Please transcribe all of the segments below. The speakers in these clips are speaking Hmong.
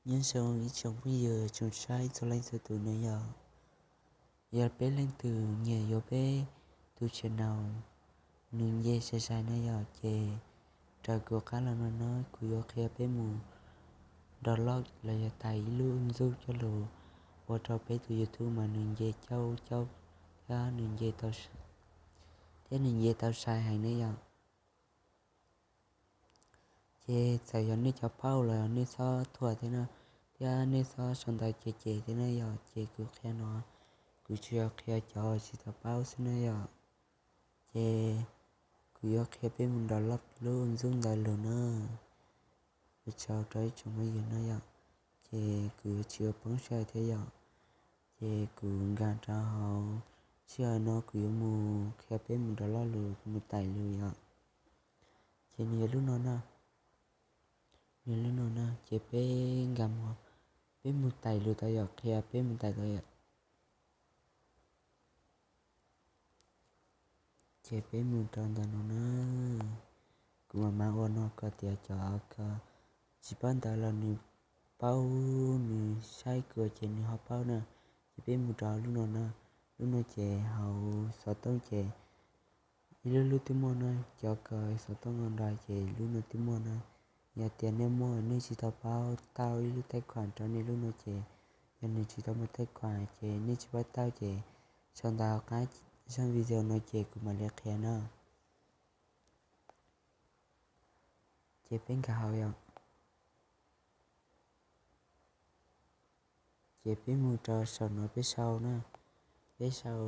Nyob zoo ib tsoom phooj ywg tsoom saib txhua leej txhua tus no yom. Yog peb leej twg nyiam yuav peb tus channel nws nce sai sai na yom, ces raws kuv qab los no na, kuv yuav qhia peb mus download los yog tais ib lub ntxub coj los ua rau peb tus YouTube mas nws nce cauj cauj thiab nws nce tau, thiab nws nce tau sai heev na yom. Ces txawm yog nej cov paub los nej txhob thuam thiab na, thiab nej txhob sau ntawv cem cem thiab na yom. Ces kuv qhia no, kuv tsuas yog qhia cov tsis tau paub xwb na yom. Ces kuv yuav qhia peb mus download lub ntxub ntawd lug na. Ua tsaug rau ib tsoom phooj ywg no yom. Ces kuv yuav tsis ua poob siab thiab yom. Ces kuv nkag rau hauv, sij hawm no kuv yuav mus qhia peb mus download lug, mus tais lug yom. Ces nws yog lub no na, nws yog lub no na, ces peb nkag mus, peb mus tais lug tau yom, qhia peb mus tais tau yom. Ces peb mus rau ntawm no na, kuv mam mam ua no kom tias cov ko tsis paub ntawv los nws paub, nws saib kuv ces nws ho paub na. Ces peb mus rau lub no na, lub no ces hauv xov tooj ces ib lub lub twb muaj na, cov ko xov tooj no nrog ces lub no twb muaj na. Yog tias nej muaj nej tsis tau paub tauj ib lub taij khuam rau nej lub no ces, yog nws tsis tau muaj taij khuam ces nej tsis paub tauj ces sau ntawv hauv qab zaj video no ces kuv mam li qhia na. Ces peb nkag hauv yom. Ces peb mus rau saum no peb sau na, peb sau,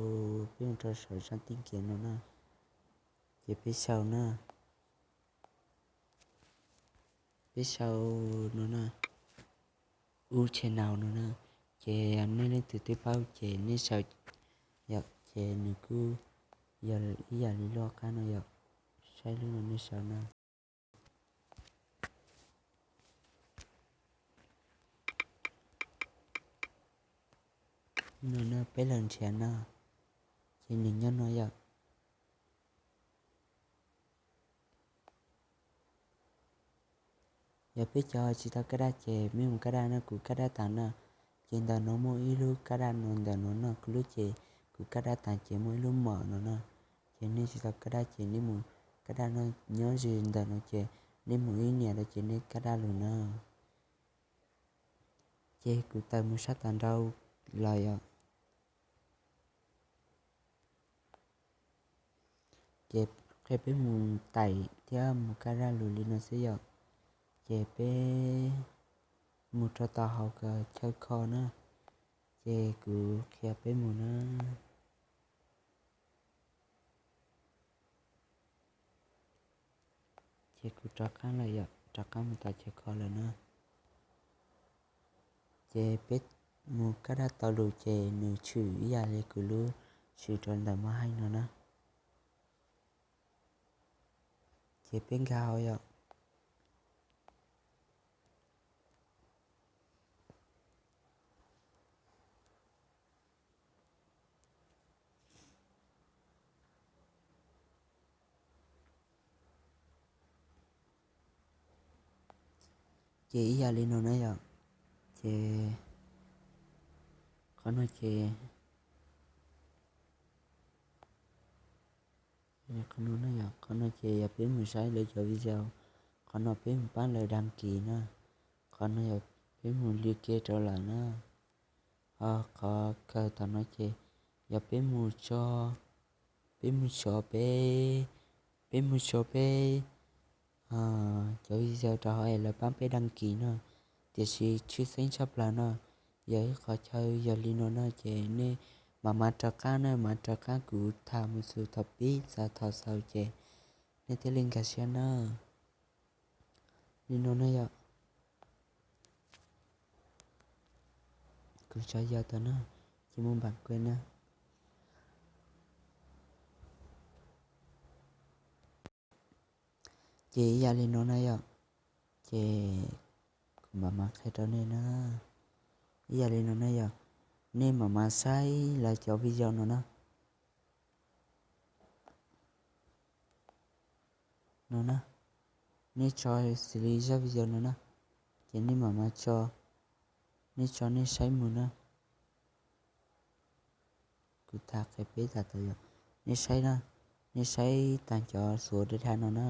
peb mus rau saum zaj tij kiav no na, ces peb sau na, peb sau no na, ub channel no na. Ces nej leej twg twb paub ces nej sau yom, ces nws kuj yog ib yam li lub qab no yom, saib lub no nej sau na. No na peb los nrhiav no, ces nws nyob no yom. Yog peb cov tsis tau kaj daj ces nej mus kaj daj no, kuv kaj daj tas na. Ces ntawm no muaj ib lub kaj daj no, ntawm no no kuv lub ces kuv kaj daj tas ces muaj ib lub mom no na. Ces nej tsis tau kaj daj ces nej mus kaj daj no, nyob ze ntawm no ces nej mus ib niam rau ces nej kaj daj lug na. Ces kuv tawm mus sab tas nraud los yom. Ces qhia peb mus tais thiab mus kaj daj lug li no xwb yom. Ces peb mus rau tom hauv chaw kho na. Ces kuv qhia peb mus na. Ces kuv rov qab lawm yom, rov qab mus tom chaw kho lawm na. Ces peb mus kaj daj tau lus ces nws tshwm ib yam li kuv lub tshwm rau ntawm mab haij no na. Ces peb nkag hauv yom. Ces ib yam li no na yom. Ces qhov no ces, qhov no na yom, qhov no ces yog peb mus saib lawv cov video, qhov no peb mus pab lawv dag kis na, qhov no yog peb mus li ke rau lawm na. Ho qhov kawg tom no ces yog peb mus tso, peb mus tso peb, peb mus tso peb cov video rau hauv es lawv pab peb dag kis no, tiam sis tshwj xeeb tshaj plaws no yog ib qhov chaw yog li no na ces nej mam mam rov qab na, mam rov qab kuv tham mus xus thaum pib txog thaum xaus ces nej thiaj li nkag siab na. Li no na yom. Kuv tso yog tau na, ces mus npam kuv na. Ces ib yam li no na yom, ces kuv mam mam qhia rau nej na. Ib yam li no na yom, nej mam mam saib lawv cov video no na. No na, nej tso xws li zaj video no na, ces nej mam mam tso, nej tso nej saib mus na. Kuv tham qhia peb tas tau yom. Nej saib na, nej saib tag cov xuv daj daj no na,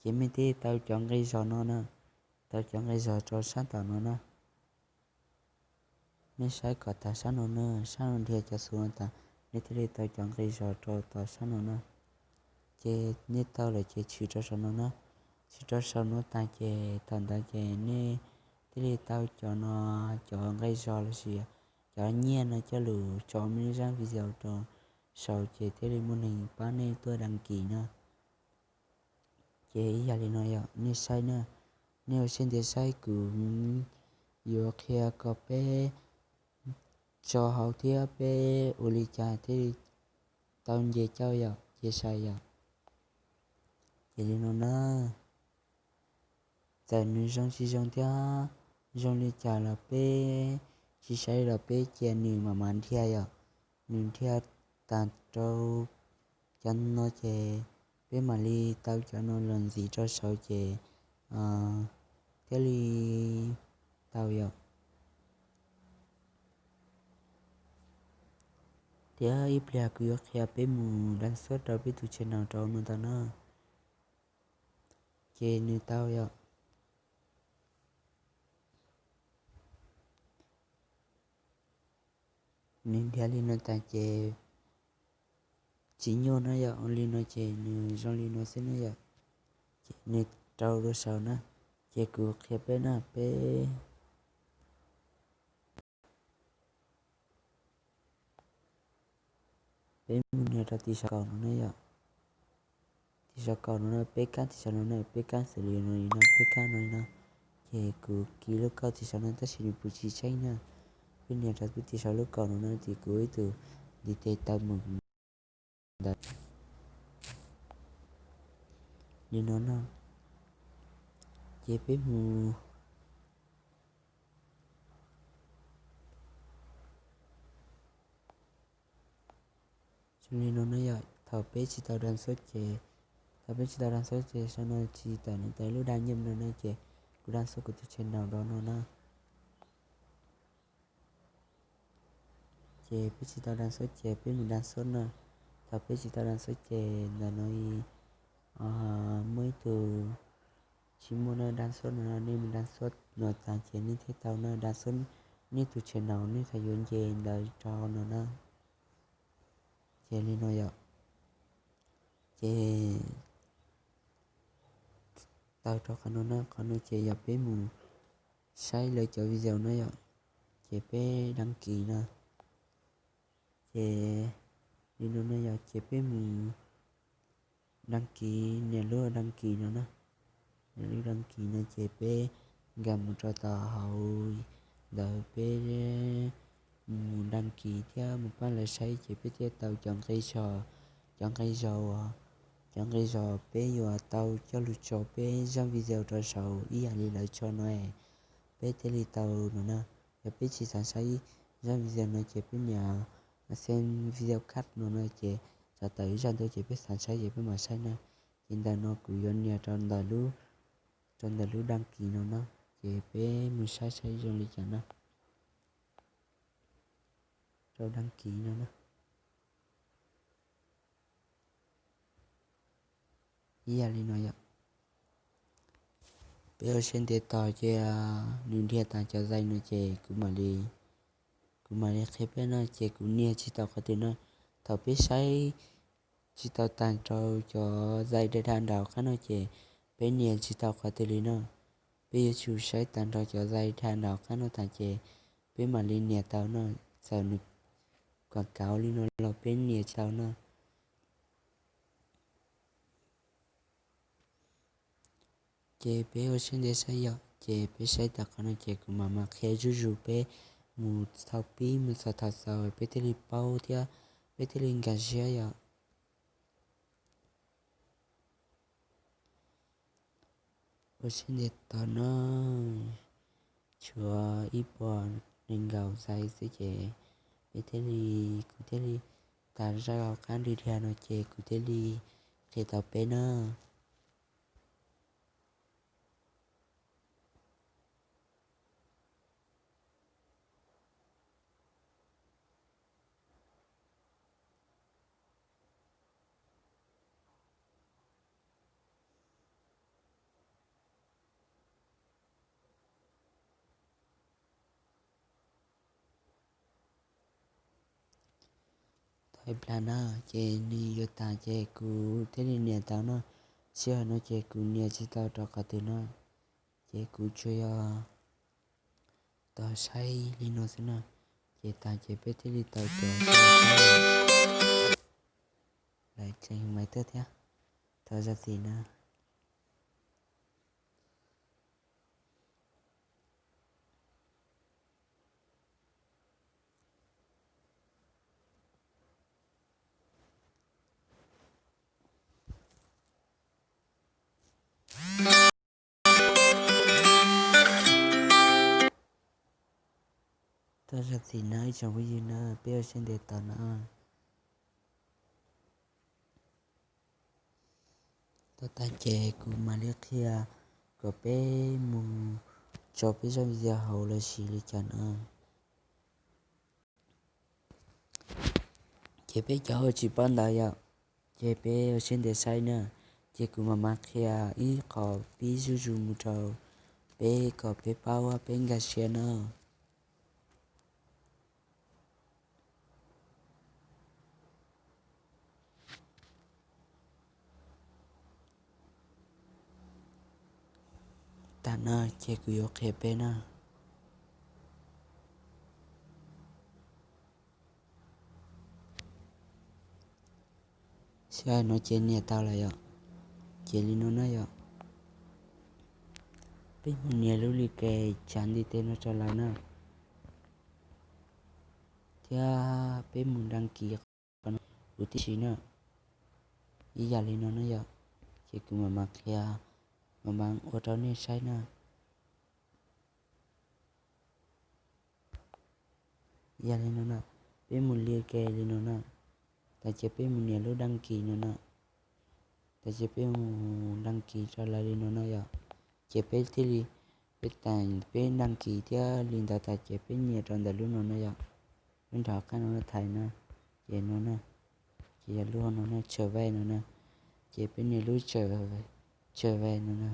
ces mej thiaj tau cov nqi zog no na, tau cov nqi zog rau sab tom no na. Nej saib kom tas sab no na, sab no dhia cov xuv no tas, nej thiaj li tau cov nqi zog rau tom sab no na. Ces nej tau lawm ces tshwm rau saum no na, tshwm rau saum no tas ces thaum ntawd ces nej thiaj li tau cov no, cov nqi zog lossis cov nyiaj no coj lug tso mej zaj video rau saum ces thiaj li muaj neeg pab nej tuaj đăng ký no. Ces ib yam li no yom, nej saib na, nej ua siab ntev saib kuv yuav qhia kom peb tso hauv thiab peb ua li cas thiaj li tau nce cauj yom, nce sai yom. Ces li no na, txawm nws zoo tsis zoo thiab zoo li cas los peb tsis saib los peb cia nws mam mam dhia yom. Nws dhia tag rau cov no ces peb mam li tau cov no los ntxiv rau saud ces thiaj li tau yom. Thiab ib pliag kuv yuav qhia peb mus đăng xuất rau peb tus channel rau no tau na. Ces nws tau yom. Nws dhia li no tas ces tsis nyuaj na yom, li no ces nws zoo li no xwb na yom. Ces nws rau rau saud na, ces kuv qhia peb na, peb peb mus nias rau tim saum kaum no na yom. Tim saum kaum no na, peb kab tim saum no na, peb kab xws li no li no, peb kab no li no. Ces kuv kis lub kauj tim saum no tab sis nws pum tsis tseeb na. Peb nias rau peb tim saum lub kaum no na ces kuv ib tug ntiv tes taw mus ntawd li no na. Ces peb mus li no na yom, thaum peb tsis tau đăng xuất ces, thaum peb tsis tau đăng xuất ces sau no tsis tawm nws tawm lub đăng nhập no na ces kuv đăng xuất kuv tus channel rau no na. Ces peb tsis tau đăng xuất ces peb mus đăng xuất na. Thaum peb tsis tau đăng xuất ces ntawm no muaj ib tug tsis muaj na, đăng xuất no, nej mus đăng xuất no tas ces nej thiaj tau na, đăng xuất nej tus channel nej tau yuav nce ntawd rau no na. Ces li no yom. Ces tau rau qhov no na, qhov no ces yog peb mus saib lawv cov video na yom. Ces peb đăng ký no. Ces li no na yom, ces peb mus đăng ký, nias lub đăng ký no na. Nias lub đăng ký no ces peb nkag mus rau tom hauv ntawd peb mus đăng ký thiab mus pab lawv saib ces peb thiaj tau cov nqi zog, cov nqi zog, cov nqi zog peb yuav tau coj lug tso peb zaj video rau saud ib yam li lawv tso no, peb thiaj li tau no na. Yog peb tsis xav saib zaj video no ces peb nias xem video khác no na ces tso tawm ib zaj ntua ces peb xav saib ces peb mam saib na. Ces ntawm no kuv yuav nias rau ntawm lub, rau ntawm lub đăng ký no na. Ces peb mus saib saib zoo li cas na. Rau đăng ký no na. Ib yam li no yom. Peb ua siab ntev tos ces nws dhia tas cov zais no ces kuv mam li, kuv mam li qhia peb no ces kuv nias tsis tau qhov twg no. Thaum peb saib tsis tau tag rau cov zais daj daj nraud qab no ces peb nias tsis tau qhov twg li no. Peb yuav tsum saib tag nrho cov zais daj nraud qab no tas ces peb mam li nias tau no. Txawm nws quảng cáo li no los peb nias tsis tau no. Ces peb ua siab ntev saib yom, ces peb saib tag qhov no ces kuv mam mam qhia zuj zus peb mus thaum pib mus txog thaum xaus peb thiaj li paub thiab peb thiaj li nkag siab yom. Ua siab ntev tos no, tshuav ib puas nees nkaum zais xwb ces peb thiaj li, kuv thiaj li tas zaj hauv qab dhia no ces kuv thiaj li qhia tau peb na. Plas na, ces nws yuav tas ces kuv thiaj li nias tau no. Sij hawm no ces kuv nias tsis tau rau qhov twg no, ces kuv tsuas yog tos saib li no xwb na. Ces tas ces peb thiaj li tau tuav saib. Lawv tseem maiv tuaj thiab, thov zam txim na. Thov zam txim na ib tsoom phooj ywg na, peb ua siab ntev tos na. Tau tas ces kuv mam li qhia kom peb mus tso peb zaj video hauv lossis li cas na. Ces peb cov uas tsis paub ntawd yom, ces peb ua siab ntev saib na. Ces kuv mam mam qhia ib qho pib zuj zus mus rau peb kom peb paub peb nkag siab na. Tam no ces kuv yuav qhia peb na. Sij hawm no ces nias tau lawm yom. Ces li no na yom, peb mus nias lub li ke tsav ntiv tes no rau lawv na, thiab peb mus dag kis qhov no kuv tib si na, ib yam li no na yom. Ces kuv mam mam qhia, mam mam ua rau nej saib na. Yog li no na, peb mus li ke li no na, tas ces peb mus nias lub dag kis no na, tas ces peb mus dag kis rau lawv li no na yom. Ces peb thiaj li, peb tas peb dag kis thiab li ntawd tas ces peb nias rau ntawm lub no na yom, lub nram qab no thaiv na, ces no na, ces yog lub no na, tsav vej no na, ces peb nias lub tsav vej no na,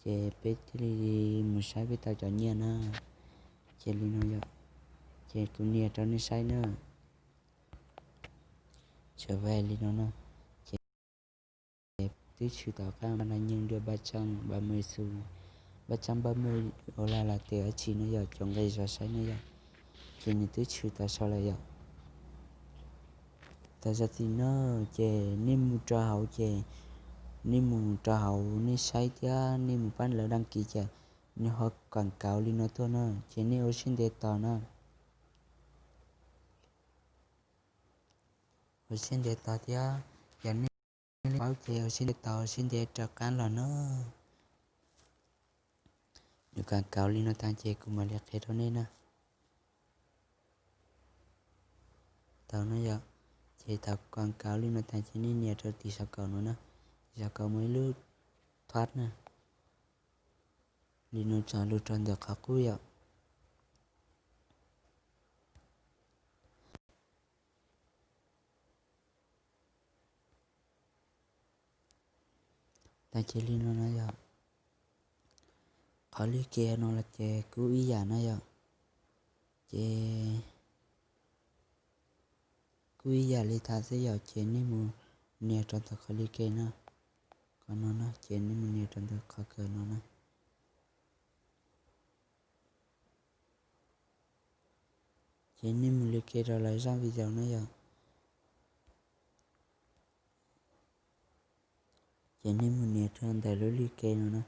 ces peb thiaj li mus saib peb tau cov nyiaj na. Ces li no yom, ces kuv nias rau nej saib na, tsav vej li no na, ces twb tshwm tom qab ba na nyeej dua ba txaj ba mej xu, ba txaj ba mej ua la las tes dab tsi no yom, cov nqe zov saib no yom, ces nws twb tshwm tau sau lawm yom. Tau zaj tim no, ces nej mus rau hauv ces nej mus rau hauv nej saib thiab nej mus pab lawv dag kis ces nws ho kam kauv li no tuaj na, ces nej ua siab ntev tos na. Ua siab ntev tos thiab, yog nej paub ces ua siab ntev tos, ua siab ntev rov qab los na. Nws kam kauv li no tas ces kuv mam li qhia rau nej na. Tau no yom, ces thaum kam kauv li no tas ces nej nias rau tim saum kaum no na, tim saum kaum muaj ib lub thob na, li no tsom lug rau ntawm qhov qub yom. Tas ces li no na yom, qhov li ke no los ces kuj ib yam na yom, ces kuj ib yam li tas xwb yom, ces nej mus nias rau ntawm qhov li ke na, qhov no na, ces nej mus nias rau ntawm qhov kawg no na. Ces nej mus li ke rau lawv zaj video na yom. Ces nej mus nias rau ntawm lub li ke no na.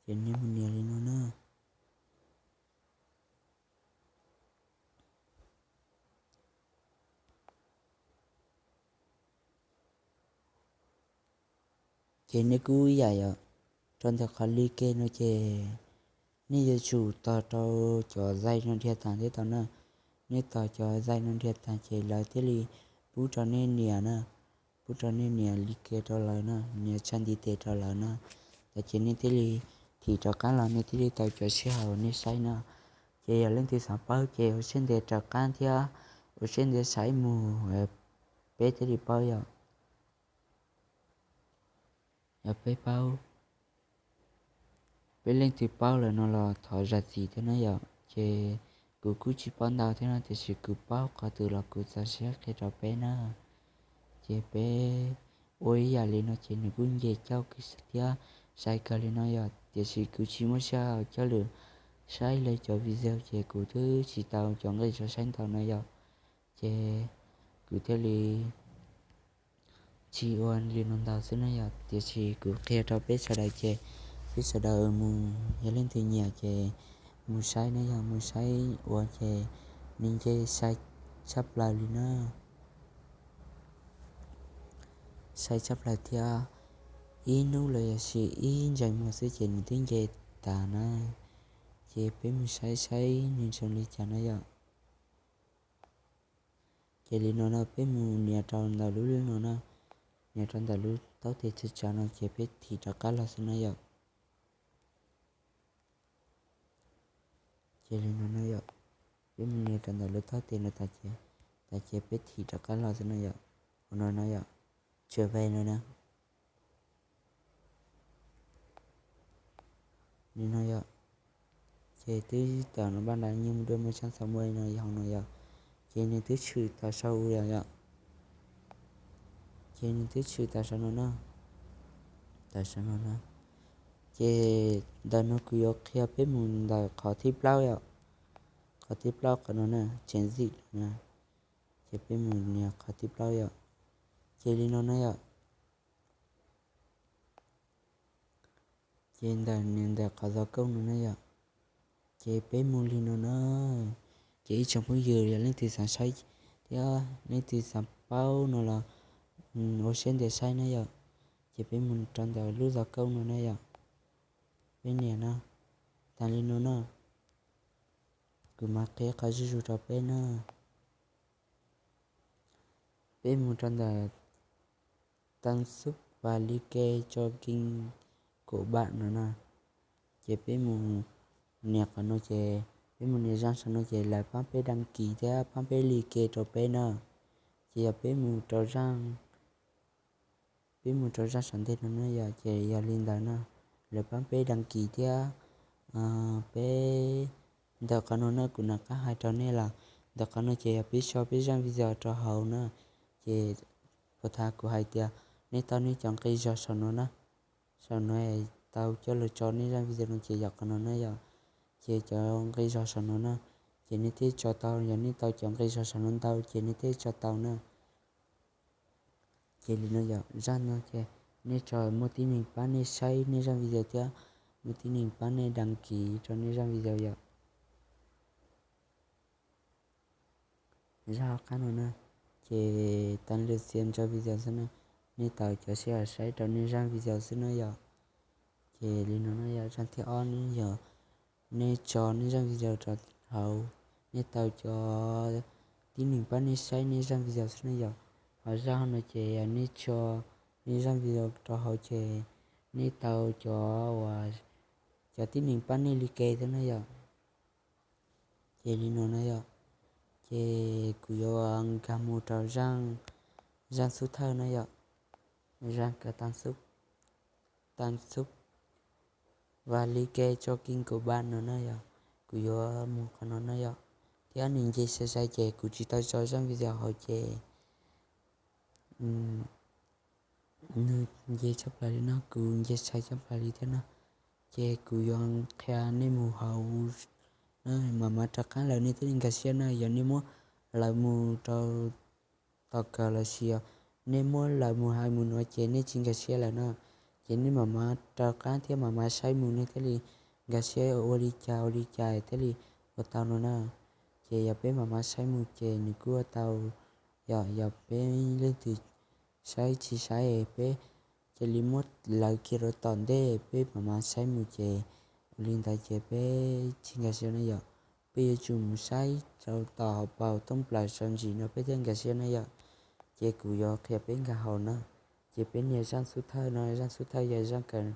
Ces nej mus nias li no na. Ces nej kuj ib yam yom, rau ntawm qhov li ke no ces nej yuav tsum tos rau cov zais no dhia tas thiab tau na. Nej tos cov zais no dhia tas ces lawv thiaj li pub rau nej nias na, pub rau nej nias li ke rau lawv na, nias tshaj ntiv tes rau lawv na. Tas ces nej thiaj li thim rov qab los nej thiaj li tau cov sij hawm nej saib na. Ces yog leej twg xav paub ces ua siab ntev rov qab thiab ua siab ntev saib mus, peb thiaj li paub yom. Yog peb paub, Peb leej twg paub lawm no los thov zam txim thiab na yom. Ces kuv kuj tsis paub ntau thiab no, tiam sis kuv paub qhov twg los kuv txaus siab qhia rau peb na. Ces peb ua ib yam li no ces nws kuj nce cauj thiab sai kawg li no yom, tiam sis kuv tsis muaj sij hawm coj lus saib lawv cov video ces kuv twb tsis tau cov nqi zog saib ntau no yom. Ces kuv thiaj li tsis ua li no ntau xwb na yom, tiam sis kuv qhia rau peb sawv daws ces peb sawv daws mus, yog leej twg nyiam ces mus saib na yom, mus saib ua ces nws nce sai tshaj plaws li na. Sai tshaj plaws thiab, ib hnub los yog sis ib ntsais muag xwb ces nws twb nce tas na. Ces peb mus saib saib nws zoo li cas na yom. Ces li no no peb mus nias rau ntawm lub no na, nias rau ntawm lub taub tes tsav tsav no ces peb thim rov qab los xwb na yom. Ces li no no yom, peb mus nias rau ntawm lub taub tes no tas ces, tas ces peb thim rov qab los xwb no yom. Ua no no yom, tsav ve no na. Li no yom, ces twb tam no npaj nrad nyias mus dua mus tshaj txhua muaj li no yog hauv no yom. Ces nws twb tshwm tawm saum u yom, ces nws twb tshwm tawm saum no na, tawm saum no na. Ces ntawm no kuv yuav qhia peb mus ntawm qhov thib plaub yom, qhov thib plaub qhov no na, tseem zim no na. Ces peb mus nias qhov thib plaub yom, ces li no na yom. Ces ntawm nws ntawm qhov zov kauj no na yom, ces peb mus li no na. Ces ib tsoom phooj ywg yog leej twg xav saib thiab leej twg xav paub no los ua siab ntev saib na yom. Ces peb mus rau ntawm lub zov kauj no na yom, peb nias na, tas li no na. Kuv mam qhia qhov zuj zus rau peb na. Peb mus rau ntawm tau xub vas li ke tso kis kaum pam no na. Ces peb mus nias qhov no ces peb mus nias zaj saum no ces lawv pab peb dag kis thiab pab peb li ke rau peb na. Ces yog peb mus rau zaj, peb mus rau zaj saum ntej no na yom, ces yog li ntawd na, lawv pab peb dag kis thiab peb, ntawm qhov no na kuv nov qab hais rau nej los, ntawm qhov no ces yog peb tso peb zaj video rau hauv na. Ces puas tas kuv hais tias nej tau nej cov nqi zog saum no na, saum no tau coj los tso nej zaj video no ces yog qhov no na yom. Ces cov nqi zog saum no na, ces nej thiaj tso tau, yog nej tau cov nqi zog saum no ntau ces nej thiaj tso tau na. Ces li no yom, zaj no ces nej tso muaj tib neeg pab nej saib nej zaj video thiab muaj tib neeg pab nej dag kis rau nej zaj video yom. Zaj hauv qab no na, ces tas lwm xiam ntso video xwb na, nej tau cov sij hawm saib rau nej zaj video xwb na yom. Ces li no na yom, zaj thib ob ne yog nej tso nej zaj video rau hauv, nej tau cov tib neeg pab nej saib nej zaj video xwb na yom. Ho zaj no ces yog nej tso nej zaj video rau hauv ces nej tau cov uas, cov tib neeg pab nej li ke thiab na yom. Ces li no na yom, ces kuv yuav nkag mus rau zaj xub thawj na yom, zaj kawm tau xub, tau xub vas li ke tso kis kaum pam no na yom. Kuv yuav mus qhov no na yom, thiab nws nce sai sai ces kuv tsis tau tso zaj video hauv ces nws nce tshaj plaws li no, kuv nce sai tshaj plaws li thiab no. Ces kuv yuav qhia nej mus hauv, mam mam rov qab lawm nej thiaj li nkag siab na. Yog nej muab lawv mus rau tom kawg los sis yog nej muab lawv mus hais mus no ces nej tsis nkag siab lawm na. Ces nej mam mam rov qab thiab mam mam saib mus nej thiaj li nkag siab ua li cas ua li cas thiaj li ua tau no na. Ces yog peb mam mam saib mus ces nws kuj ua tau. Yog, yog peb leej twg saib tsis saib peb cia li muab lawv kiag rau tom ntej peb mam mam saib mus ces ua li ntawd ces peb tsis nkag siab na yom. Peb yuav tsum mus saib rau tom hauv paus thoob plaws sawv ntsis no peb thiaj nkag siab na yom. Ces kuv yuav qhia peb nkag hauv na. Ces peb nias zaj xub thawj no, zaj xub thawj yog zaj kawm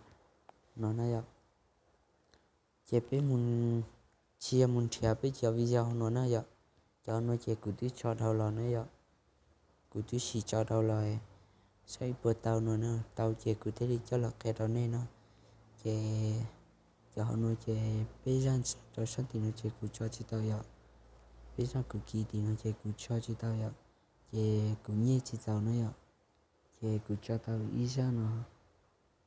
no na yom. Ces peb mus, tsis yog mus nrhiav peb cov video no na yom. Cov no ces kuv twb tso dhau los na yom. Kuv twb sim tso dhau los, saib puas tau no na, tau ces kuv thiaj li coj los qhia rau nej no. Ces Cov hauv no ces peb zaj rau sab tim no ces kuv tso tsis tau yom. Peb zaj kuv kis tim no ces kuv tso tsis tau yom. Ces kuv nyiaj tsis txaus no yom. Ces kuv tso tau ib zaj no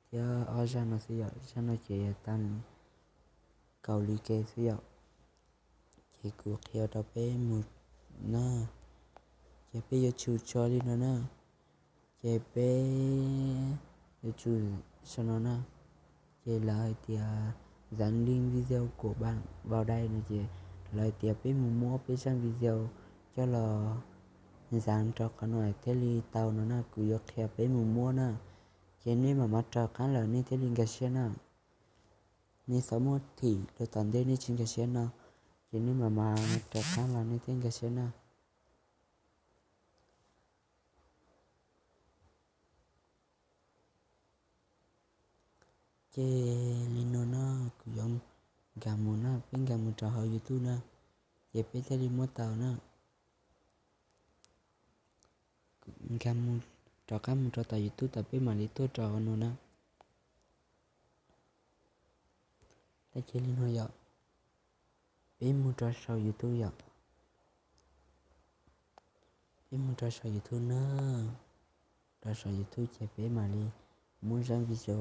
thiab ob zaj no xwb yom. Zaj no ces yog tag kaum li ke xwb yom. Ces kuv qhia rau peb mus na. Ces peb yuav tsum tso li no na. Ces peb yuav tsum sau no na. Ces lawv hais tias dán link video của bạn vào đây no ces lawv hais tias peb mus muab peb zaj video coj los dán rau qhov no thiaj li tau no na. Kuv yuav qhia peb mus muab na. Ces nej mam mam raws qab lawm nej thiaj li nkag siab na. Nej txhob muab thim rau tom ntej nej tsis nkag siab no. Ces nej mam mam raws qab los nej thiaj nkag siab na. Ces li no na, kuv yuav nkag mus na, peb nkag mus rau hauv YouTube na, ces peb thiaj li muab tau na. Nkag mus, rov qab mus rau tom YouTube tas peb mam li tuaj rau hauv no na. Tab sis li no yom, peb mus rau saum YouTube yom. Peb mus rau saum YouTube na. Rau saum YouTube ces peb mam li muab zaj video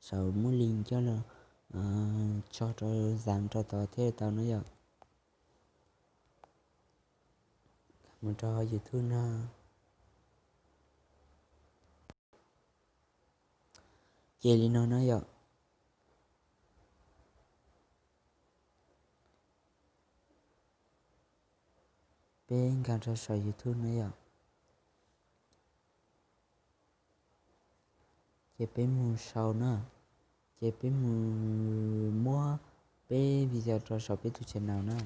saum muab link coj los tso rau zav rau tod thiaj tau na yom. Mus rau YouTube na. Ces li no na yom. Peb nkag rau saum YouTube na yom. Ces peb mus sau na. Ces peb mus muab peb video rau saum peb tus channel na.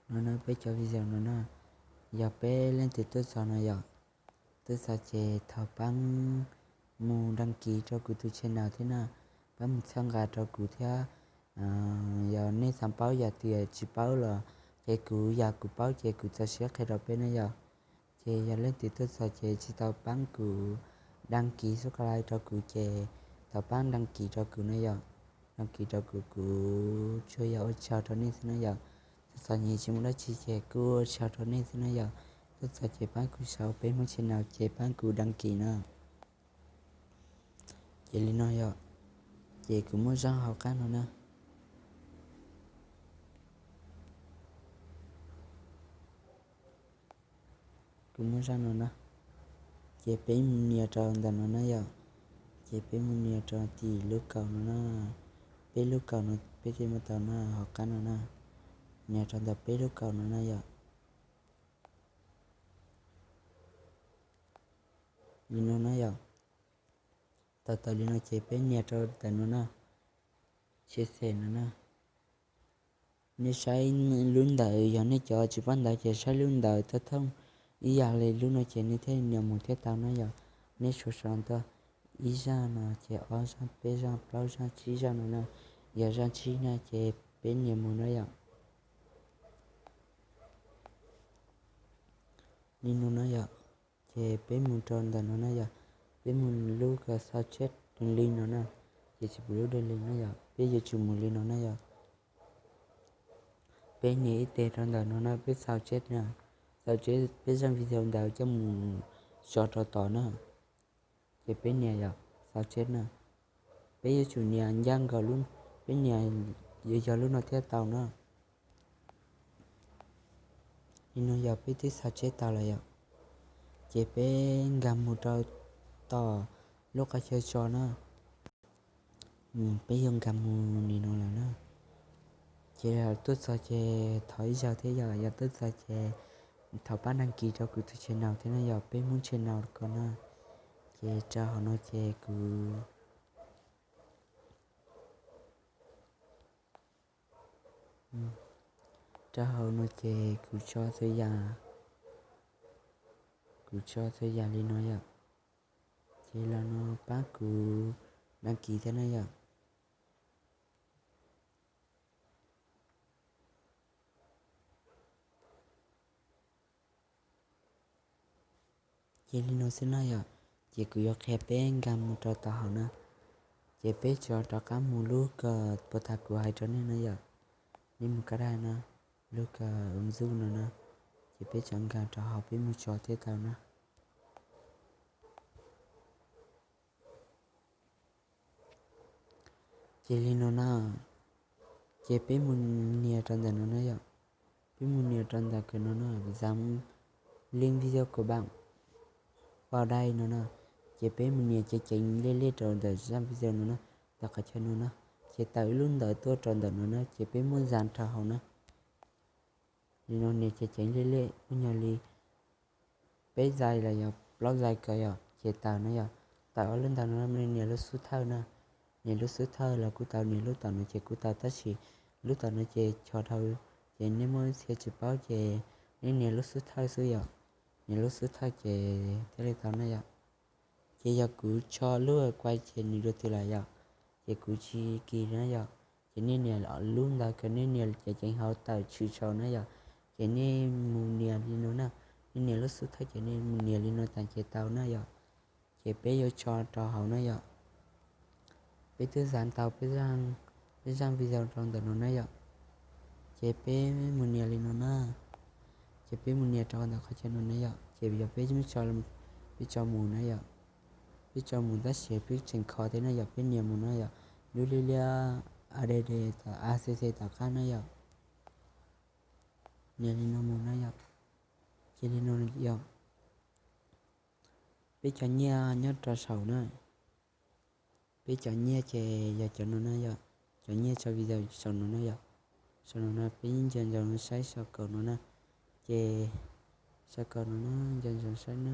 No na peb cov video no na, yog peb leej twg tuaj txog no yom, tuaj txog ces thov pab mus đăng ký rau kuv tus channel thiab na, pab mus txhawb nqa rau kuv thiab. Yog nej xav paub yam twg tsis paub los ces kuv yam kuv paub ces kuv txaus siab qhia rau peb na yom. Ces yog leej twg tuaj txog ces tsis tau pab kuv đăng ký subscribe rau kuv ces thov pab đăng ký rau kuv na yom. Đăng ký rau kuv, kuv tsuas yog ua tsaug rau nej xwb na yom. Tuaj txog nyem tsis muaj dab tsi ces kuj ua tsaug rau nej xwb na yom. Tuaj txog ces pab kuv sau peb hmoob channel ces pab kuv đăng ký na. Ces li no yom, ces kuv muab zaj hauv qab no na. Kuv muab zaj no na. Ces peb mus nias rau ntawm no na yom. Ces peb mus nias rau tim lub kaum no na. Peb lub kaum no peb thiaj muab tau na, hauv qab no na. Nias rau ntawm peb lub kaum no na yom. Li no na yom. Tau tau li no ces peb nias rau ntawm no na, chia sẻ no na. Nej saib lub ntawd, yog nej cov tsis paub ntawv ces saib lub ntawd thoob thoob ib yam li lub no ces nej thiaj nias mus thiaj tau na yom. Nej sau sau ntawm ib zaj no ces ob zaj peb zaj plaub zaj tsib zaj no na. Yog zaj tsib na ces peb nias mus na yom. Li no na yom, ces peb mus rau ntawm no na yom, peb mus lub kos xau tsheb li no na, ces tsis pum lub dej li na yom, peb yuav tsum mus li no na yom. Peb nias ib teg rau ntawm no na, peb xau tsheb na, xau tsheb peb zaj video ntawd coj mus tso rau tod na. Ces peb nias yom, xau tsheb na, peb yuav tsum nias ncaj nkaus lub, peb nias yuav yog lub no thiaj tau na. Li no yog peb twb xau tsheb tau lawm yom, ces peb nkag mus rau tom lub qhov chaw tso na. Peb yuav nkag mus li no lawm na. Ces tuaj txog ces thov ib zaug thiab yom, yog tuaj txog ces thov pab đăng ký rau kuv tus channel thiab na yom, peb hmoob channel ko na. Ces rau hauv no ces kuv rau hauv no ces kuv tso txhua yam, kuv tso txhua yam li no yom. Ces los no pab kuv đăng ký thiab na yom. Li no xwb na yom, ces kuv yuav qhia peb nkag mus rau tom hauv na. Ces peb tso rov qab mus lub kawg puas tas kuv hais rau nej na yom. Nej mus kab daj na, lub kawg ntxub no na, ces peb tso nkag rau hauv peb mus tso thiaj tau na. Ces li no na, ces peb mus nias rau ntawm no na yom. Peb mus nias rau ntawm kawg no na, zam link video của bạn vào đây no na. Ces peb mus nias ceev ceev lej lej rau ntawm zaj video no na, ntawm qhov chaw no na. Ces tawm ib lub ntawv tuaj rau ntawm no na, ces peb muab zam rau hauv na. Li no nias ceev ceev lej lej ib nyuag li peb zais los yog plaub zais kawg yom, ces tawm na yom. Tawm ob lub ntawv no, nias lub xub thawj na. Nias lub xub thawj los kuj tau, nias lub tom no ces kuj tau, tab sis lub tom no ces cho dhau, ces nej muaj txhia tsis paub ces nej nias lub xub thawj xwb yom. Nias lub xub thawj ces thiaj li tau na yom. Ces yog kuv tso lub quay ces nws dua twg lawm yom, ces kuv tsis kis na yom. Ces nej nias lub ntawv kawg, nej nias ceev ceev hauv tawm tshwm saud na yom. Ces nej mus nias li no na, nej nias lub xub thawj ces nej mus nias li no tas ces tau na yom. Ces peb yuav tso rau hauv na yom. Peb twb zam tau peb zaj video rau ntawm no na yom. Ces peb mus nias li no na. Ces peb mus nias rau ntawm qhov chaw no na yom. Ces yog peb, peb tso mus na yom. Peb tso mus tab sis peb tseem kho thiab na yom, peb nias mus na yom. Lub liab liab add tom acc tom qab na yom. Nias li no mus na yom. Ces li no yom. Peb cov nyiaj nyob rau saum na. Peb cov nyiaj ces yog cov no na yom. Cov nyiaj tso video saum no na yom. Saum no na peb nco ntsoov saib saum kaum no na. Ces saum kaum no na, nco ntsoov saib na.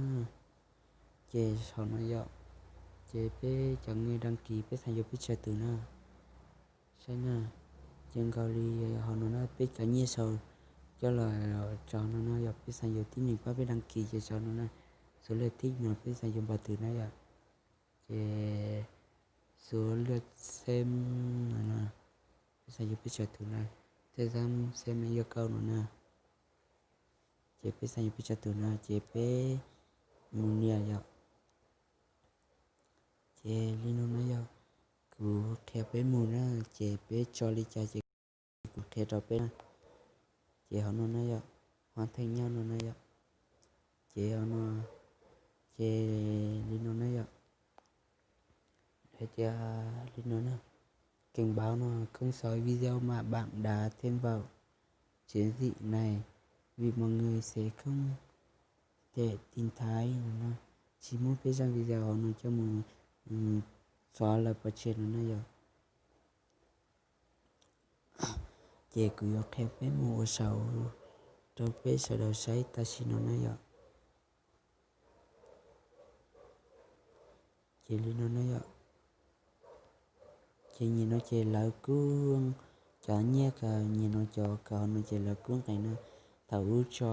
Ces saum no yom. Ces peb cov nyiaj đăng ký peb xav yuav pes tsawg tus na. Saib na, ces nkaus li hauv no na, peb cov nyiaj sau coj los tso no na yom. Peb xav yuav tib neeg pab peb đăng ký ces tso no na. Số lượt thích no peb xav yuav npaum twg na yom. Ces số lượt xem no na, peb xav yuav pes tsawg tus na. Thời gian xem yêu cầu no na. Ces peb xav yuav pes tsawg tus na ces peb mus nias yom. Ces li no na yom, kuv qhia peb mus na, ces peb tso li cas ces kuv qhia rau peb na. Ces hauv no na yom, hoàn thành nyob no na yom. Ces hauv no, ces li no na yom. Hais tias li no na, cảnh báo no, không xóa video mà bạn đã thêm vào chiến dịch này vì mọi người sẽ không thể tìm thấy no. Tsis muab peb zaj video hauv no coj mus xóa lawm pov tseg no na yom. Ces kuv yuav qhia peb mus ua saud rau peb sawv daws saib tam sim no na yom. Ces li no na yom. Ces nyem no ces lawv kuj, cov nyiaj kawg nyem no cov kawg hauv no ces lawv kuj nqes na. Thaum ub tso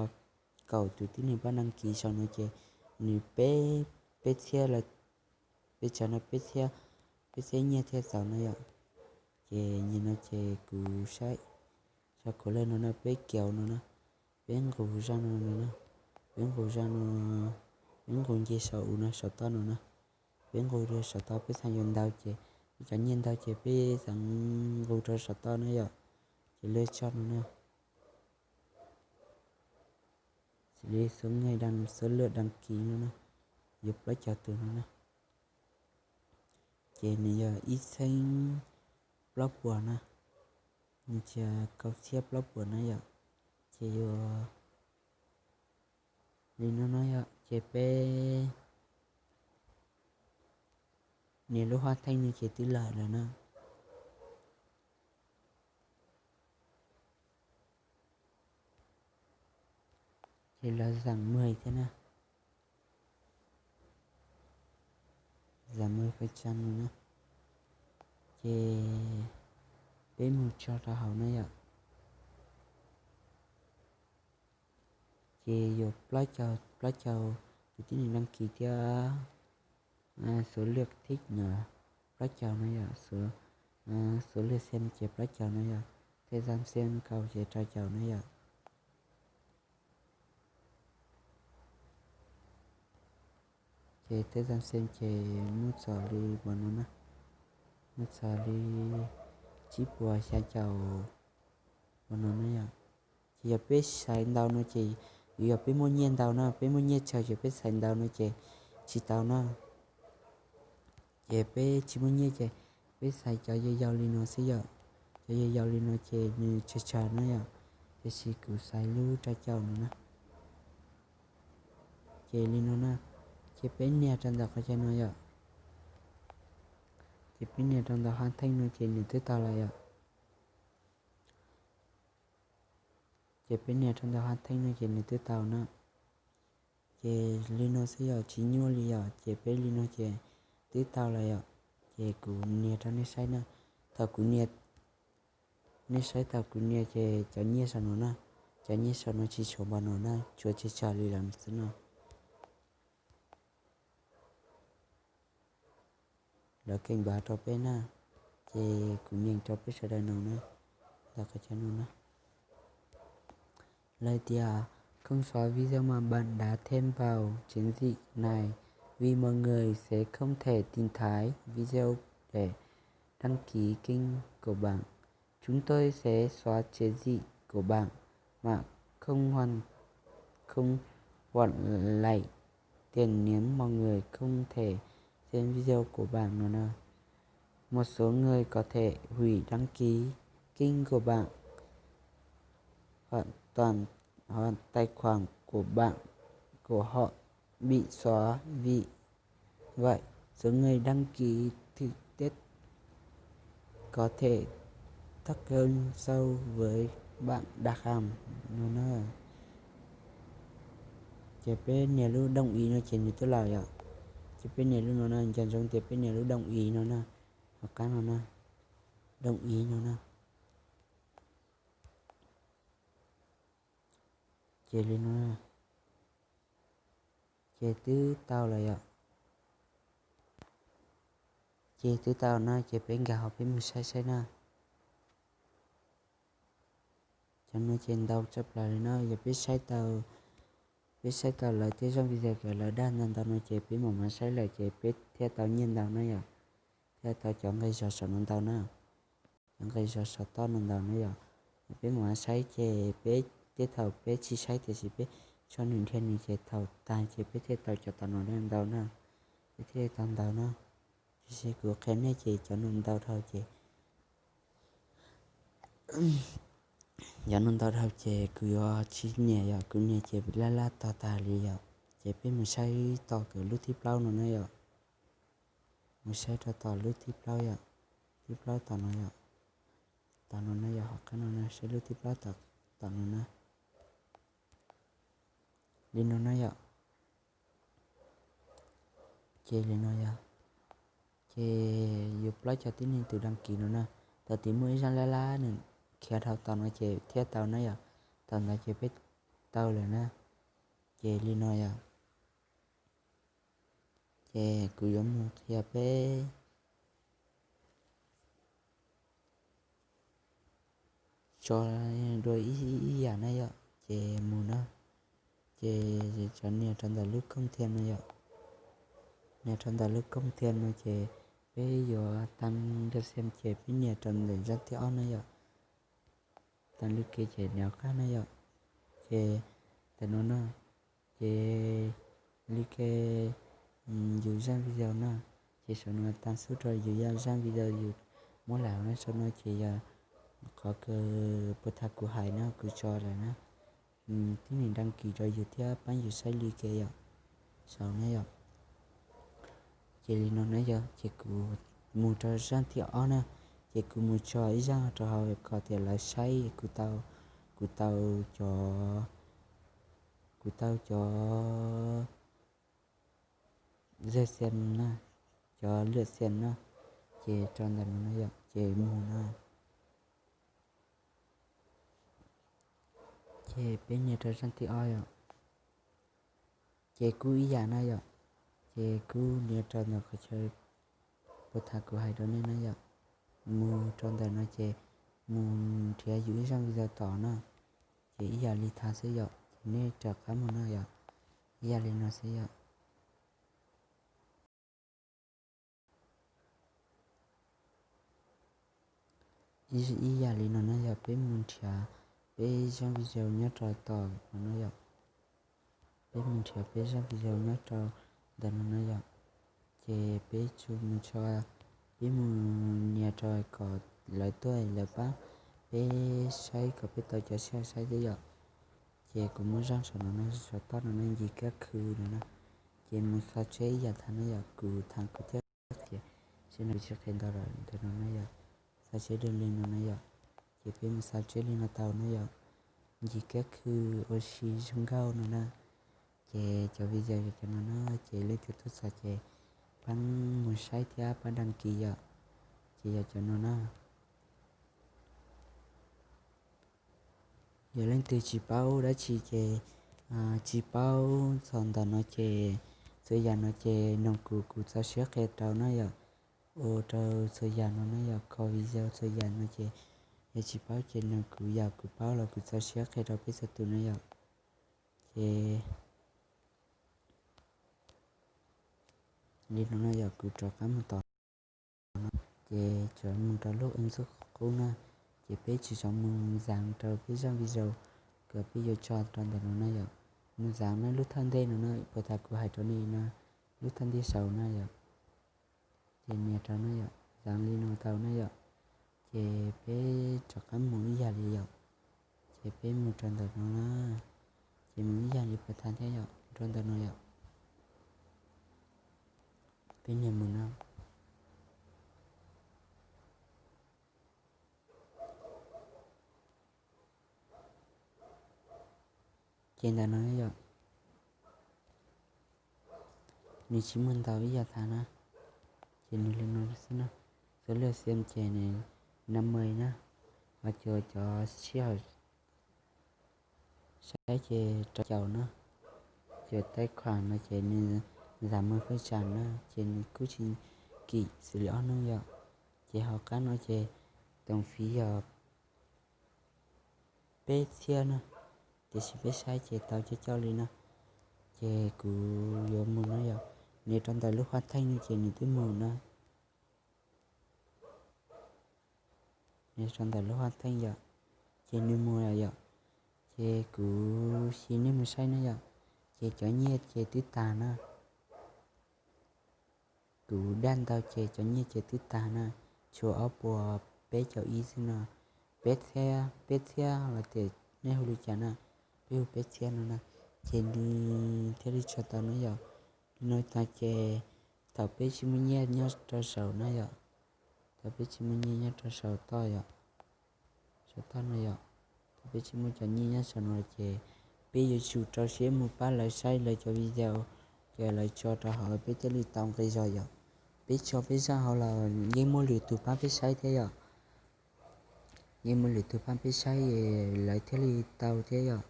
kaum tus tib neeg pab đăng ký saum no ces nws peb, peb txhiab lawm, peb tsav no peb txhiab, peb txhiab nyiaj thiaj txaus na yom. Ces nyem no ces kuv saib, sau khuv leej no na, peb kiaus no na, peb nqus zaj no no na, peb nqus zaj no, peb nqus nce saum no, saum toj no na. Peb nqus rau saum toj, peb xav yuav ntau ces, peb cov nyiaj ntau ces peb xav nqus rau saum toj na yom. Ces lawv tso no na, xws li số người đăng, số lượt đăng ký no na, yuav plaub caug tus no na. Ces nws yog ib txhiab plaub puas na, nws tsis yog kaum txhiab plaub puas na yom. Ces yuav li no no yom, ces peb nias lub hua theej no ces twb lawm lawm na. Ces lawv zam mws thiab na, zam mws fais tsam no na. Ces peb mus tso rau hauv na yom. Ces yuav plaub caug, plaub caug tus tib neeg đăng ký thiab số lượt thích no, plaub caug no yom, số lượt xem ces plaub caug no yom, thời gian xem kaum ces rau caum no yom. Ces tej zaj xem ces muab txog li uas no na, muab txog li tsib puas xya caum uas no na yom. Ces yog peb xaiv ntau no ces, yog peb muaj nyiaj ntau na, peb muaj nyiaj tsawg ces peb xaiv ntau no ces tsis tau na. Ces peb tsis muaj nyiaj ces peb xaiv cov yau yau li no xwb yom. Cov yau yau li no ces nws tsawg tsawg na yom. Tiam sis kuv xaiv lub rau caum no na. Ces li no na, ces peb nias rau ntawm qhov chaw no yom. Ces peb nias rau ntawm hab theej no ces nws twb tau lawm yom. Ces peb nias rau ntawm hab theej no ces nws twb tau na. Ces li no xwb yom, tsis nyuaj li yom, ces peb li no ces twb tau lawm yom. Ces kuv nias rau nej saib na, thaum kuv nias, nej saib thaum kuv nias ces cov nyiaj saum no na, cov nyiaj saum no tsis tshuav npaum no na, tshuav tsawg tsawg li lawm xwb no. Lawv keem npav rau peb na, ces kuv nyeem rau peb sawv daws no na, ntawm qhov chaw no na. Lawv tias: Không xóa video mà bạn đã thêm vào chiến dịch này vì mọi người sẽ không thể tìm thấy video để đăng ký kênh của bạn. Chúng tôi sẽ xóa chiến dịch của bạn mà không hoàn, không hoàn lại tiền nếu mọi người không thể xem video của bạn no na. Một số người có thể hủy đăng ký kênh của bạn hoặc toàn, hoặc tài khoản của bạn, của họ bị xóa. Vì vậy, số người đăng ký thực tế có thể thấp hơn so với bạn đặt hàng no na. Ces peb nias lub đồng ý no ces nws twb lawm yom. Ces peb nias lub no na, nco ntsoov tias peb nias lub đồng ý no na, hauv qab no na, đồng ý no na. Ces li no, ces twb tau lawm yom. Ces twb tau na, ces peb nkag hauv peb mus saib saib na. Cov no ces ntau tshaj plaws li no, yog peb saib tau, peb saib tau lawv tej zaj video uas lawv dag ntau ntau no ces peb mam mam saib lawm ces peb thiaj tau nyiaj ntau na yom, thiaj tau cov nqi zog saum no ntau na, cov nqi zog saum toj no ntau na yom. Peb mam mam saib ces peb, tej thaum peb tsis saib tiam sis peb tso nws dhia nws ces thaum tag ces peb thiaj tau cov tom no ntau na, peb thiaj tau ntau na. Tiam sis kuv qhia nej ces cov no ntau dhau ces, cov no ntau dhau ces kuv yuav tsis nias yom, kuv nias ces laj laj tog tag li yom. Ces peb mus saib tog kawm lub thib plaub no na yom. Mus saib rau tom lub thib plaub yom, thib plaub tom no yom, tom no na yom, hauv qab no na, saib lub thib plaub tom no na. Li no na yom. Ces li no yom, ces yus plaub cov tib neeg tus đăng ký no na, thaum twg muaj ib zaj laj laj nws khiav dhau tom no ces thiaj tau na yom, thaum ntawd ces peb tau lawm na. Ces li no yom, ces kuv yuav mus qhia peb tso dua ib yam na yom, ces mus na. Ces cov nias rau ntawm lub koob thiaj no yom, nias rau ntawm lub koob thiaj no ces peb yuav tăng lượt xem ces peb nias rau ntawm zaj thib ob na yom, tăng lượt xem ces nias qab na yom. Ces ntawm no na, ces li ke yus zaj video na, ces saum no tăng xub rau yus zaj video yus muab lawm na, saum no ces yog qhov kws puag thaum kuv hais na, kuv tso lawm na. Tib neeg đăng ký rau yus thiab pab yus saib li ke yom, saum na yom. Ces li no na yom, ces kuv mus rau zaj thib ob na, ces kuv mus tso ib zaj rau hauv kom tias lawv saib kuv tau, kuv tau cov, kuv tau cov lượt xem na, cov lượt xem na, ces rau ntawm no na yom, ces mus na. Ces peb nias rau zaj thib ob yom, ces kuj ib yam na yom, ces kuj nias rau ntawm qhov chaw puag thaum kuv hais rau nej na yom, mus rau ntawm no ces mus nrhiav yus ib zaj video tom na, ces ib yam li thaum xwb yom, ces nej rov qab mus na yom, ib yam li no xwb yom. ib yam li no na yom, peb mus nrhiav peb zaj video nyob rau tom no na yom. Peb mus nrhiav peb zaj video nyob rau ntawm no na yom. Ces peb tsuas mus tso, peb mus nias rau kom lawv tuaj lawv pab peb saib kom peb tau cov siab saib thiab yom. Ces kuv muab zaj saum no na, saum toj no na, Ncig Kab Khw no na. Ces mus xaus tshiab ib yam thaum no yom, kuv tham kuv thiab ces seb no kuv tsis qhia ntau lawm ntawm no na yom. Xaus tshiab dua li no na yom. Ces peb mus xaus tshiab li no tau na yom. Ncig Kab Khw ua si zoo nkauj no na. Ces cov video yog cov no na, ces leej twg tuaj txog ces pab mus saib thiab pab đăng ký yom. Ces yog cov no na. Yog leej twg tsis paub dab tsi ces, tsis paub txog ntawm no ces txhua yam no ces noog kuv, kuv txaus siab qhia rau na yom. Ua rau txhua yam no na yom, kho video txhua yam no ces yog tsis paub ces noog kuv, yam kuv paub los kuv txaus siab qhia rau peb txhua tus na yom. Ces li no na yom, kuv rov qab mus tom no, ces tsuas mus rau lub ntxuj qub na, ces peb tsis txhob mus zav rau peb zaj video kom peb yuav tso rau ntawm no na yom. Mus zav na lub thawj ntej no na, puas tas kuv hais rau nej na, lub thawj ntej saud na yom. Ces nias rau na yom, zav li no tau na yom. Ces peb rov qab mus ib yam li yom. Ces peb mus rau ntawm no na, ces mus ib yam li puas tas thiab yom, rau ntawm no yom. Peb nias mus na. Ces ntawm no yom, nws tsis muaj ntau ib yam thaum na, ces nws li no xwb na. Số lượt xem ces nws năm mươi na, ho cov, cov sij hawm saib ces rau caum na. Cov tài khoản no ces nws tám mươi phần trăm na, ces nws kuj tsis kim xws li ob hnub yom. Ces hauv qab no ces tổng phí yog peb txhiab na, tiam sis peb saib ces tau coob coob li na. Ces kuv yuav mus no yom, nias rau ntawm lub hoàn thành no ces nws twb mus na. Nias rau ntawm lub hoàn thành yom, ces nws mus lawm yom. Ces kuv xis nej mus saib na yom, ces cov nyiaj ces twb tag na. Kuv daj ntau ces cov nyiaj ces twb tag na, tshuav ob puas peb caug ib xwb no. Peb txhiab, peb txhiab los tias nej hu li cas na, peb hu peb txhiab no na. Ces nws thiaj li tso tau na yom. Li no tag ces thaum peb tsis muaj nyiaj nyob rau saum na yom, thaum peb tsis muaj nyiaj nyob rau saum toj yom, saum toj no yom, thaum peb tsis muaj cov nyiaj nyob saum no ces peb yuav tsum rau siab mus pab lawv saib lawv cov video, ces lawv tso rau hauv peb thiaj li tau nqi zog yom. Peb tso peb zaj hauv los yeej muaj lwm tus pab peb saib thiab yom. Yeej muaj lwm tus pab peb saib, lawv thiaj li tau thiab yom.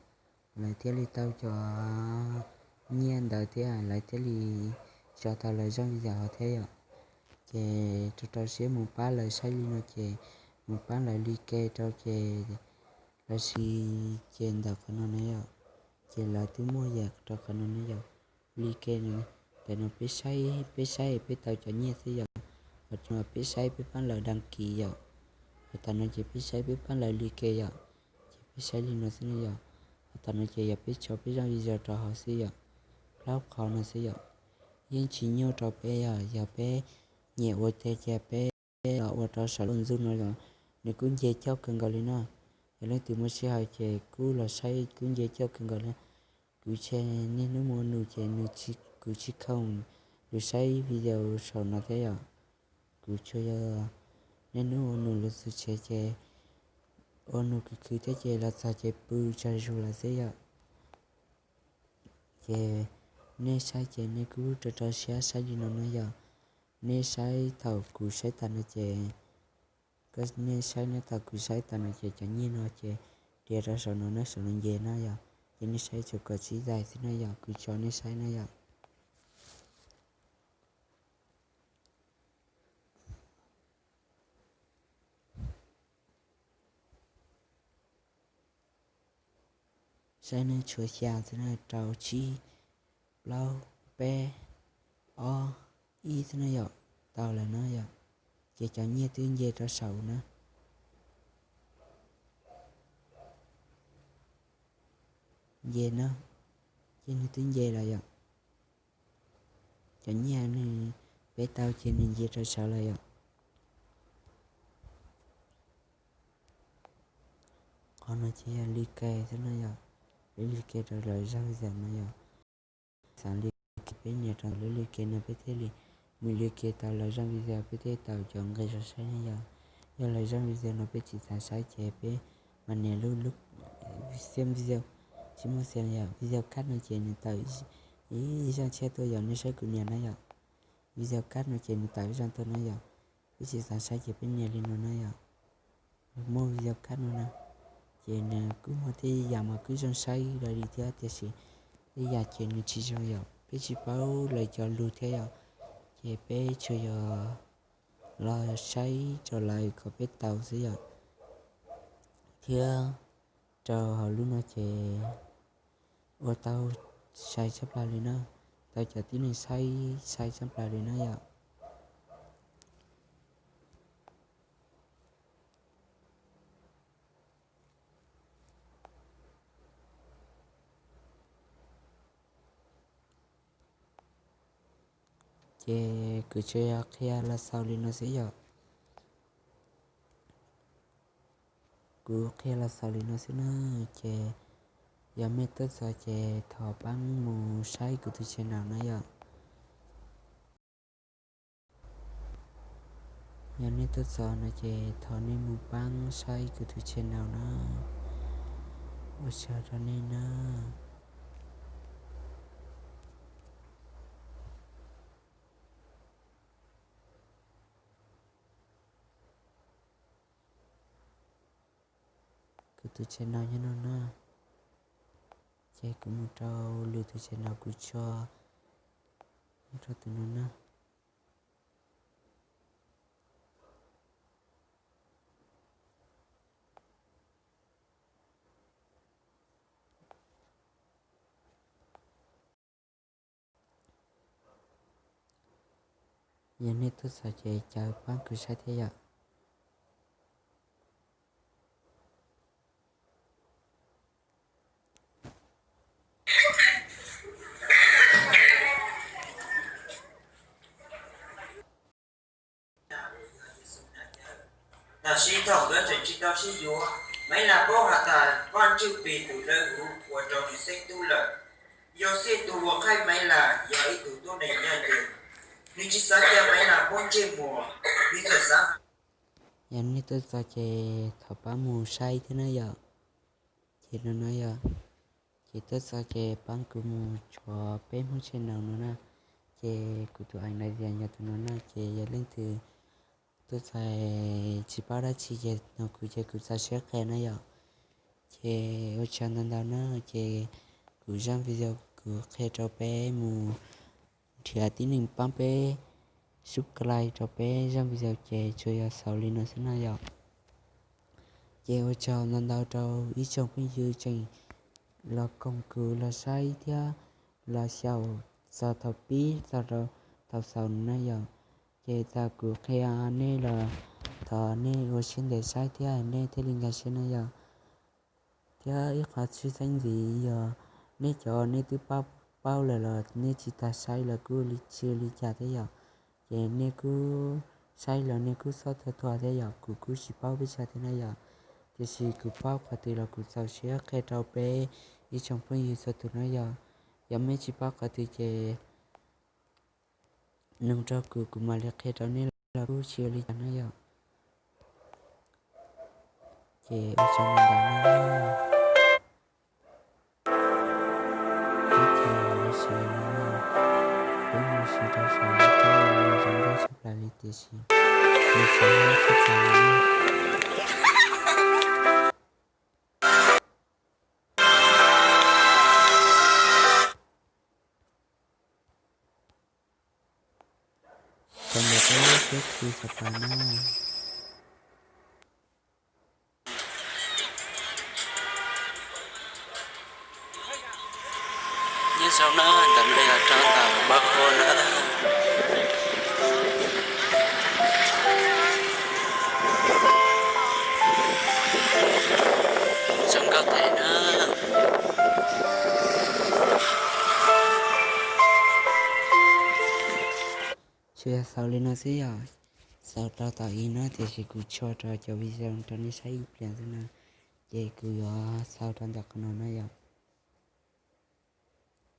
Lawv thiaj li tau cov nyiaj ntawd thiab lawv thiaj li tso tau lawv zaj video thiab yom. Ces rau rau siab mus pab lawv saib li no ces mus pab lawv like rau ces lawv sis ces ntawm qhov no na yom. Ces lawv twb muaj yam rau qhov no na yom, like no. Ntawm no peb saib, peb saib peb tau cov nyiaj xwb yom. Ho no peb saib peb pab lawv đăng ký yom. Ho tam no ces peb saib peb pab lawv like yom. Ces peb saib li no xwb na yom. Ho tam no ces yog peb tso peb zaj video rau hauv xwb yom. Plaub qhov no xwb yom. Yeej tsis nyuaj rau peb yom, yog peb nyiam ua teb ces peb los ua rau saum lub ntxuj no yom. Nws kuj nce cauj kawg nkaus li na. Yog leej twg muaj sij hawm ces kuj los saib, kuj nce cauj kawg nkaus li. Kuv tseg niaj hnub mus ua num ces nws, kuv tsis khoom lus saib video saum no thiab yom. Kuv tsuas yog niaj hnub ua num lus xwm tsev ces ua num khwv khwv thiab ces los txog ces pw tsawg zus lawm xwb yom. Ces nej saib ces nej kuj rau rau siab saib li no na yom. Nej saib thaum kuv saib tas no ces, nej saib na, thaum kuv saib tas no ces cov nyiaj no ces dhia rau saum no na, saum no nce na yom. Ces nej saib tsuas kom tsib daim xwb na yom, kuv tso nej saib na yom. Saib na, tshuav xya xwb na, rau, tsib, plaub, peb, ob, ib xwb na yom. Tau lawm na yom. Ces cov nyiaj twb nce rau saum na. nce no, ces nws twb nce lawm yom. Cov nyiaj nws, peb tau ces nws nce rau saud lawm yom. Qhov no ces yog li ke xwb no yom, lub li ke rau lawv zaj video no yom. Xav li ke peb nias rau lub li ke no peb thiaj li mus li ke tau lawv zaj video, peb thiaj tau cov nqi zog saib ne yom. Yog lawv zaj video no peb tsis xav saib ces peb mam nias lub, lub xiam video, tsis muaj xiam yom, video cut no ces nws tawm ib zaj tshiab tuaj yom, nej saib kuv nias na yom. Video cut no ces nws tawm ib zaj tuaj na yom. Peb tsis xav saib ces peb nias li no na yom. Muaj video cut no na, ces nws kuj muaj tej yam mas kuj zoo saib raws li thiab, tiam sis tej yam ces nws tsis zoo yom, peb tsis paub lawv cov lus thiab yom. Ces peb tsuas yog los saib rau lawv kom peb tau xwb yom. Thiab rau hauv lub no ces ua tau sai tshaj plaws li na, tau cov tib neeg saib sai tshaj plaws li na yom. Ces kuv tsuas yog qhia los xaus li no xwb yom. Kuv qhia los xaus li no xwb na, ces yog mej tuaj txog ces thov pab mus saib kuv tus channel no yom. Yog nej tuaj txog no ces thov nej mus pab saib kuv tus channel no. Ua tsaug rau nej na. Kuv tus channel nyob no na, ces kuv mus rau lwm tus channel kuv tso, mus rau tus no na. Yog nej tuaj txog ces caw pab kuv saib thiab yom. Tam sim thaum nkawd tseem tsis tau sib yuav, Maiv Las paub has tas Vaj Ntswj Pis tus dawb huv ua rau nws xeeb tub lawm. Yog Xij tus uas qhaib Maiv Las yog ib tug tub neeg ncaj ncees, nws tsis xav cia Maiv Las poob ntsej muag, nws txawm xav. Yog nej tuaj txog ces thov pab mus saib thiab na yom. Ces no no yog, ces tuaj txog ces pab kuv mus tshuav peb Hmoob channel no na. Ces kuv tus aim na yog tus no na, ces yog leej twg tuaj txog tsis paub dab tsi ces nug kuv ces kuv txaus siab qhia na yom. Ces ua tsaug ntau ntau na, ces kuv zaj video kuv qhia rau peb mus nrhiav tib neeg pab peb subscribe rau peb zaj video ces tsuas yog xaus li no xwb na yom. Ces ua tsaug ntau ntau rau ib tsoom phooj ywg tseem los koom kuv los saib thiab los xyaum txog thaum pib txog rau thaum xaus no na yom. Ces txawm kuv qhia nej los thov nej ua siab ntev saib thiab nej thiaj li nkag siab na yom. Thiab ib qhov tshwj xeeb ntxiv yog nej cov nej twb paub paub lawm los nej tsis tas saib los kuj tsis ua li cas thiab yom. Ces nej kuj saib los nej kuj txhob thuam thuam thiab yom, kuv kuj tsis paub peb tsawg thiab na yom. Tiam sis kuv paub qhov twg los kuv txaus siab qhia rau peb ib tsoom phooj ywg txhua tus na yom. Yog nej tsis paub qhov twg ces nug rau kuv, kuv mam li qhia rau nej los kuj tsis ua li cas na yom. Ces ua tsaug ntau ntau na. Ib txhia ua si no, peb mus si rau saum lub tsheb no zoo nkauj tshaj plaws li tiam sis nws tsis muaj txhua txhua li. Tau ntawm peb peb khi xav pas na. Nyob zoo na, ntawm no yog rau ntawm Npab Hua na. Zoo nkauj heev na. Kuv yuav xaus li no xwb yom. Xaus rau tom ib no tiam sis kuv tso rau cov video rau nej saib ib pliag xwb na. Ces kuv yuav xaus rau ntawm qhov no na yom.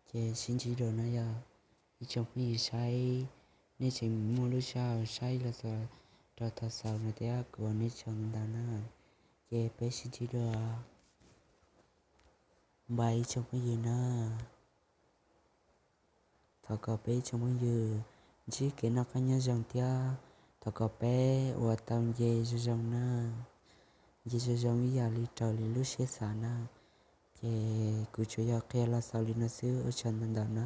Ces sib ntsib dua no yog ib tsoom phooj ywg saib, nej tseem muaj lub sij hawm saib los txog rau thaum xaus no thiab kuv ua nej tsaug ntau na. Ces peb sib ntsib dua. Npaj ib tsoom phooj ywg na. Thov kom peb ib tsoom phooj ywg ntsib kev noj qab nyob zoo thiab thov kom peb ua tau nce zoo zoo na. Nce zoo zoo ib yam li raws li lub siab xav na. Ces kuv tsuas yog qhia los xaus li no xwb, ua tsaug ntau ntau na.